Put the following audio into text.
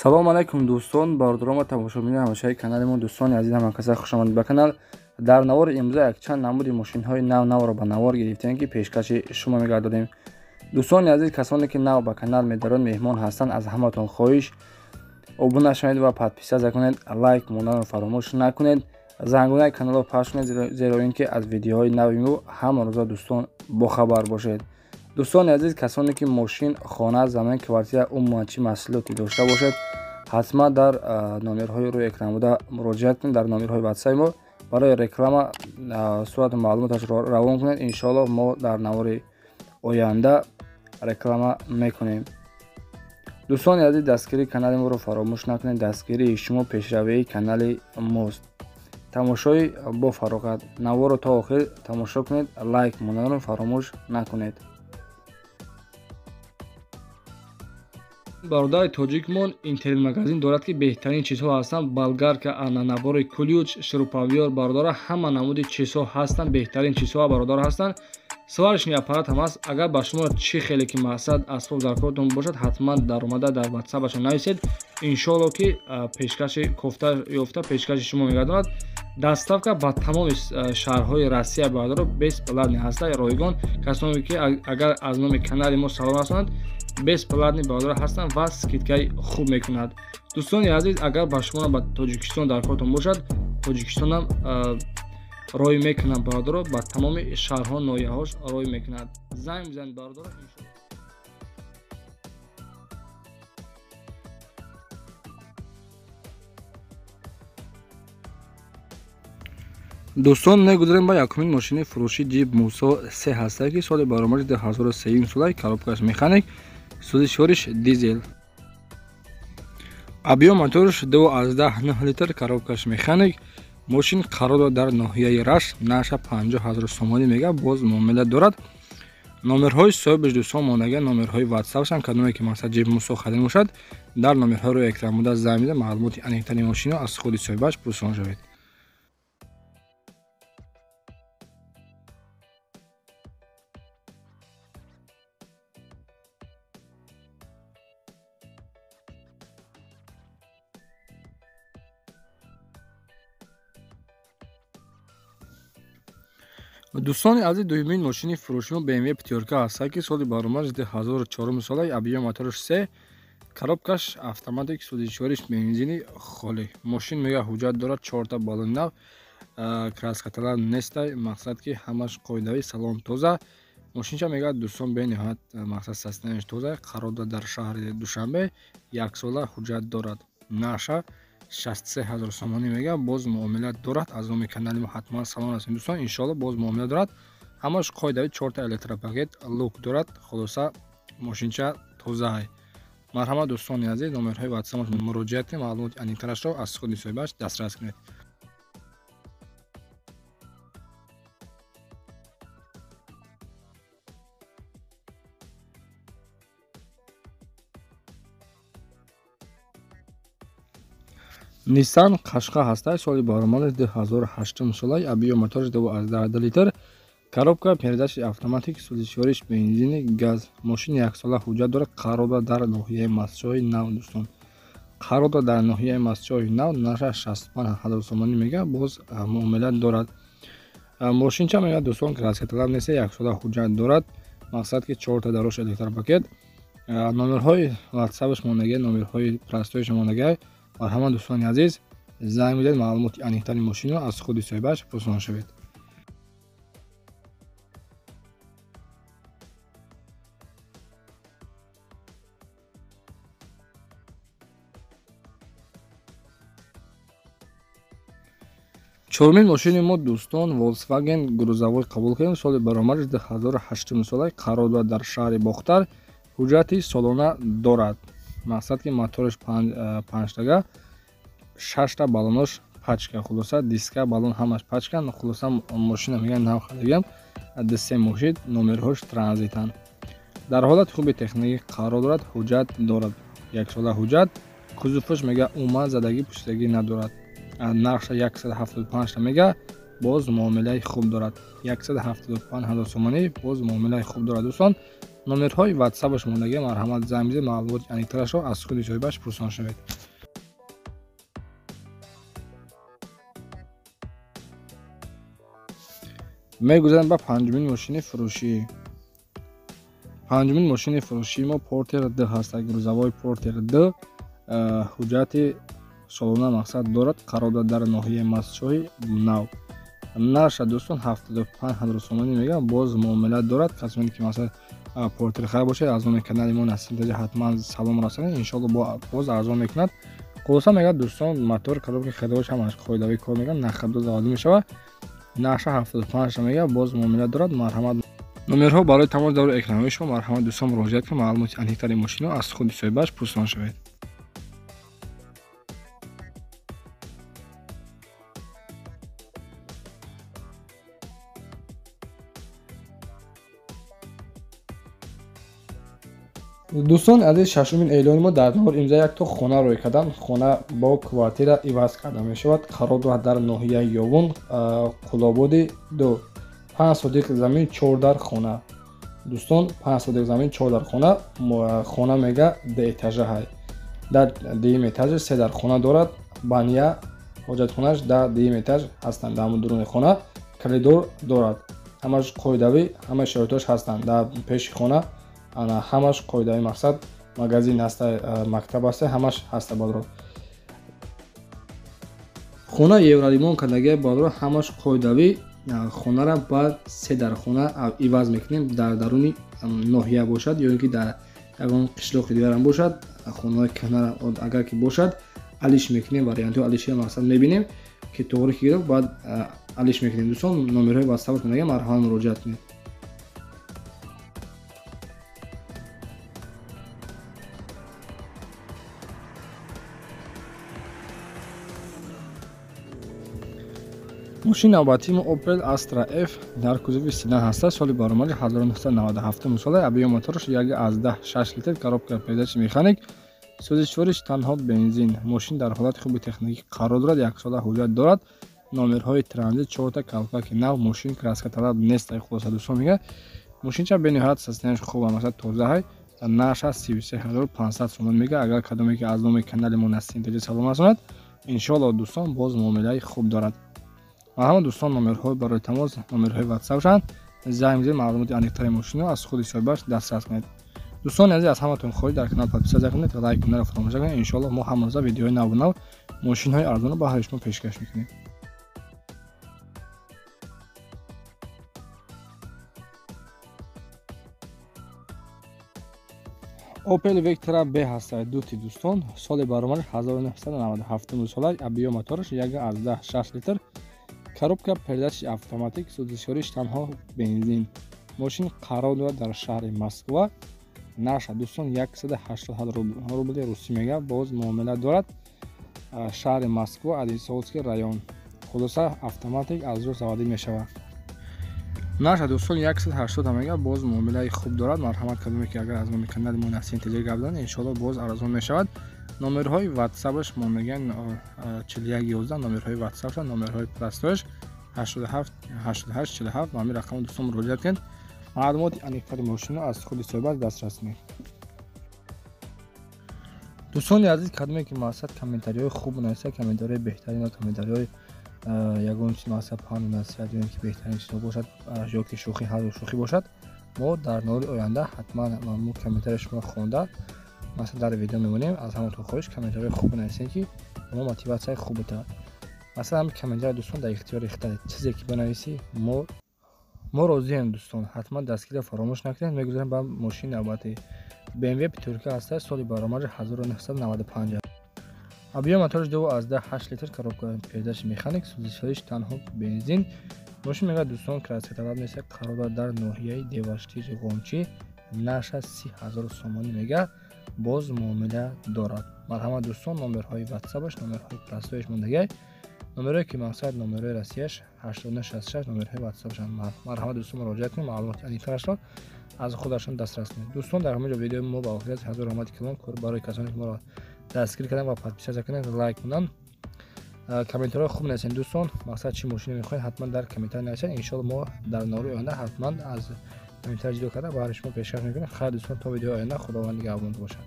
Салом алайкум дӯстон, бародарон ва тамошобинони ҳамешаи канали мо. Дӯстони азиз, ҳамакаса хуш омадед ба канал. Дар навори имрӯза якчанд намуди мошинҳои нав навро ба навор гирифтем, ки пешкаши шумо мегардонем. Дӯстони азиз, касоне ки нав ба канал медарон, меҳмон ҳастанд, аз ҳаматон хоҳиш обуна шавед ва подписаться кунед, лайк монданро фаромӯш накунед, зангунаи каналро пахш кунед, зеро ин ки аз видеоҳои нави мо ҳама рӯза дӯстон бохабар бошед. Дӯстони азиз, касоне ки мошин, хона, замин, квартира, умуман чӣ маҳсулоте дошта бошед, ҳатман дар номерҳои рӯи экран буда муроҷиат кунед. Дар номерҳои ватсапи мо барои реклама сурату маълумоташро равон кунед. Иншоаллоҳ мо дар навори оянда реклама мекунем. Дӯстони азиз, дастгирии канали моро фаромӯш накунед. Дастгирии шумо пешравии канали мост. Тамошои бо фароғат. Наворро то охир тамошо кунед, лайк монданро фаромӯш накунед. Бародари тоҷикмон интернет-магазин дорад, ки беҳтарин чизҳо ҳастанд. Болгарка, набори ключ, шуруповёрт, бародара ҳама намуди чизҳо ҳастанд, беҳтарин чизҳо бародар ҳастанд. Сварочный аппарат ҳам ҳаст. Агар ба шумо чӣ хеле ки мақсад асбоб дар кортон бошад, ҳатман даромада дар ватсапашон нависед. Иншоалло ки пешкаши кофта ёфта пешкаши шумо мегардонад. Доставка ба тамоми шаҳрҳои Россия бародаро бесплатный ҳаста, ройгон. Касоне ки агар аз номи канали мо салом расонанд, бесплатный бародаро ҳастанд ва скидкаи хуб мекунад. Дӯстони азиз, агар ба шумо ба Тоҷикистон дар кортон бошад, Тоҷикистонам рой мекунад бародаро, ба тамоми шаҳрҳо, ноҳияҳош рой мекунад. Занг бизанед бародаро. Дӯстон, мегузарем ба якумин мошини фурӯши Ҷип Мусо се ҳаста, ки соли баромади 2003 солаи, коробкаш механик, сӯзишвориш дизел. Объём моторш 2,9 литр, коробкаш механик. Мошин қарор дорад дар ноҳияи Рашт, нархаш 50 ҳазор сомонӣ мега, боз муомила дорад. Номерҳои соҳибаш дӯстон монага, номерҳои ватсапшам, кадоме ки мақсад Ҷип Мусо харид бошад, дар номерҳои рӯи экран буда занг бизанед, маълумоти аниқтари мошинро аз худи соҳибаш пурсон шавед. Дӯстони азиз, дуюмин мошини фурӯши мо BMW пятёрка ҳаст, ки соли баромадаш 2004 солаи, объём мотораш 3, коробкаш автоматик, сӯзишвориш бензини холӣ. Мошин мега ҳуҷҷат дорад, 4та балони нав, краскаталаб нестай, мақсад ки ҳамаш қоидавӣ, салон тоза. Мошинча мега дӯстон бениҳоят мақсад состоянияш тоза, қарор дорад дар шаҳри Душанбе, яксола ҳуҷҷат дорад. Нархша 63 ҳазор сомонӣ мега, боз муомила дорад. Аз номи канали мо ҳатман салом расонед дӯстон, иншоалло боз муомила дорад. Ҳамаш қоидави, 4та электропакет, люк дорад. Хулоса мошинча тозаай. Марҳамат дӯстони азиз, номерҳои ватсапаш муроҷиат кунед, маълумоти аниқтарашро аз худи соҳибаш дастрас кунед. Nissan Qashqa ҳаста, соли баромадаш 2008 солаи, объём мотораш 2,2 литр, коробка передачи автоматик, сӯзишвориш бензини газ. Мошин яксола ҳуҷҷат дорад, қарор дорад дар ноҳияи Мастчоҳи Нав. Дӯстон, қарор дорад дар ноҳияи Мастчоҳи Нав, нархаш 65 ҳазор сомонӣ мега, боз муомила дорад. Мошинча мега дӯстон краскаталаб нест, яксола ҳуҷҷат дорад. Мақсад ки 4та дарош электропакет. Номерҳои ватсапаш мондаги, номерҳои простоиш мондаги. Марҳамат дӯстони азиз, занг бидиҳед, маълумоти аниқтари мошинро аз худи соҳибаш пурсон шавед. Чорумин мошини мо дӯстон Volkswagen грузовой қабул кардем, соли баромадаш 2008 солаи, қарор дорад дар шаҳри Бохтар, ҳуҷҷати солона дорад. Мақсад ки мотораш 5тага, 6та балонош пачка, хулоса диска балон ҳамаш пачка. Хулоса мошина мегӯянд нав харидагиам, дсе мошид, номерҳош транзитанд. Дар ҳолати хуби техникӣ қарор дорад, ҳуҷҷат дорад, яксола ҳуҷҷат. Кузоваш мега умуман задагӣ пӯшидагӣ надорад. Нархша 175 мега, боз муомилаи хуб дорад. 175 ҳазор сомонӣ боз муомилаи хуб дорад дӯстон. Номерҳои ватсапаш мондагӣ, марҳамат занг бизанед, маълумоти аниқтарашро аз худи соҳибаш пурсон шавед. Мегузарем ба панҷумин мошини фурӯшӣ. Панҷумин мошини фурӯшии мо Портер Д ҳаст. Грузовой Портер Д ҳуҷҷати солона мақсад дорад, қарор дорад дар ноҳияи Мастчоҳи Нав. Нарша дӯстон 75 ҳазор сомонӣ мегӯям, боз муомила дорад. Касоне ки масалан Портер хар бошад, аз номи канали мо Насим Таҷи ҳатман салом расонед, иншоалло боз арзон мекунад. Хулоса мегӯяд дӯстон, мотор, коробка, ходовош ҳамаш қоидавӣ кор мекунад, нархи заводӣ мешавад. Нарша 75 мегӯяд, боз муомила дорад. Марҳамат, номерҳо барои тамос дар экранҳои шумо. Марҳамат дӯстон, муроҷиат кунед, маълумоти аниқтари мошино аз худи соҳибаш пурсон шавед. Дӯстон азиз, шашумин эълони мо дар навор имза якто хона рӯй кардан. Хона бо квартира иваз карда мешавад. Қарор дорад дар ноҳияи Ёвун, Қулободи 2. 5 сотик замин, 4 дар хона. Дӯстон, 5 сотик замин, 4 дар хона. Хона мега ду этажа ҳай. Дар дуюм этажа 3 дар хона дорад. Баня, ҳоҷатхонаш дар дуюм этаж ҳастанд. Дар дуруни хона коридор дорад. Ҳамаш қоидавӣ, ҳама шароитош ҳастанд. Дар пеши хона ана ҳамаш қоидаи мақсад, магазин ҳаста, мактаб ҳаста, ҳамаш ҳаста бадро. Хона евроремонт кардагия бадро, ҳамаш қоидавӣ. Хонара ба 3 дар хона иваз мекунем, дар даруни ноҳия бошад ё ин ки дар ягон қишлоқи дигарам бошад, хонаҳои кӯҳнара агар ки бошад алиш мекунем. Вариантҳои алишия мақсад мебинем ки тоғри ки гирифт, баъд алиш мекунем. Дӯстон, номерҳои ватсапаш мегӯям, марҳамат муроҷиат кунед. Мошини навбатии мо Opel Astra F дар кузови седан ҳаста. Соли баромади 1997 сола, объём мотораш 1.6 литр, коробка передачи механик, сӯзишвориш танҳо бензин. Мошин дар ҳолати хуби техникӣ қарор дорад, яксола ҳуҷҷат дорад. Номерҳои транзит 4 калкаки нав, мошин краска талаб нест. Хулоса дӯстон мегӯяд, мошинча бениҳоят состоянияш хуб, масалан тоза ҳай. Нархаш 33500 сомон мегӯяд. Агар кадоме ки аз номи канали мо Насим Таҷи салом расонад, иншоалло дӯстон боз муомилаи хуб дорад. Марҳамат дӯстон, номерҳои барои тамос, номерҳои ватсапшанд. Занг бизанед, маълумоти аниқтари мошино аз худи соҳибаш дастрас кунед. Дӯстони азиз, аз ҳаматон хоҳиш дар канал подписаться кунед ва лайк кунедро фаромӯш накунед. Иншоалло мо ҳамарӯза видеоҳои наву нав, мошинҳои арзонро ба ҳар шумо пешкаш мекунем. Opel Vectra B ҳаста дути дӯстон, соли баромадаш 1997 сола, объём мотораш 1.6 литр, коробка передачи автоматик, сӯзишвориш танҳо бензин. Мошин қарор дорад дар шаҳри Москва. Нарха дӯстон 180 рубли русӣ мегӯяд, боз муомила дорад. Шаҳри Москва, Одинцовский район. Хулоса автоматик аз ҷо заводӣ мешавад. Нарха дӯстон 180 мегӯяд, боз муомилаи хуб дорад. Марҳамат кардем ки агар аз номи канали мо Насим Таҷи гап занед, иншоалло боз арзон мешавад. Номерҳои ватсапаш мо мегӯянд 4111, номерҳои ватсапаш, номерҳои простояш 87 88 47. Ба ҳамин рақам дӯстон муроҷиат кунед. Маълумоти аниқтари мошино аз худи соҳибаш дастрас кунед. Дӯстони азиз, кадоме ки мақсад комментариҳои хуб нависад, комментариҳои беҳтарин ва комментариҳои ягон чиз мақсад панду насиҳат ё ин ки беҳтарин чизҳо бошад, ё ки шӯхӣ, ҳар шӯхӣ бошад, мо дар навори оянда ҳатман мо комментарии шуморо хонда масалан дар видео мемонем. Аз ҳаматон хоҳиш комментариҳои хуб нависед, ки мо мотиватсияи хуб битавад. Масалан ҳамин комментария дӯстон дар ихтиёри худат, чизе ки бинависӣ мо розием дӯстон. Ҳатман дастгириро фаромӯш накунед. Мегузарем ба мошини навбатӣ. BMW пятёрка ҳаста, соли баромади 1995. Объём мотораш 2.8 литр, коробка передачи механик, сӯзишвориш танҳо бензин. Мошин мегӯяд дӯстон краска талаб нест, қарор дорад дар ноҳияи Деваштич Ғончӣ. Нархаш 30 000 сомонӣ мегӯяд, боз муомила дорад. Марҳамат дӯстон, номерҳои ватсапаш, номерҳои простояш мондагиай, номерҳое ки мақсад номерҳои Россияш 8966, номерҳои ватсапашанд. Марҳамат дӯстон муроҷиат кунед, маълумоти аниқтарашро аз худашон дастрас кунед. Дӯстон, дар ҳамин ҷо видеои мо ба охир расид. Ҳазор раҳмати калон барои касоне ки моро дастгир карданд ва подписаться кунанд, лайк кунанд, комментарҳои хуб нависед дӯстон. Мақсад чӣ мошине мехоҳед, ҳатман дар комментар нависед. Иншоалло мо дар навори оянда ҳатман аз комментар ҷудо карда ба ҳар шумо пешкаш мекунем. Хайр дӯстон, то видеои оянда, Худованд нигаҳбон бошад.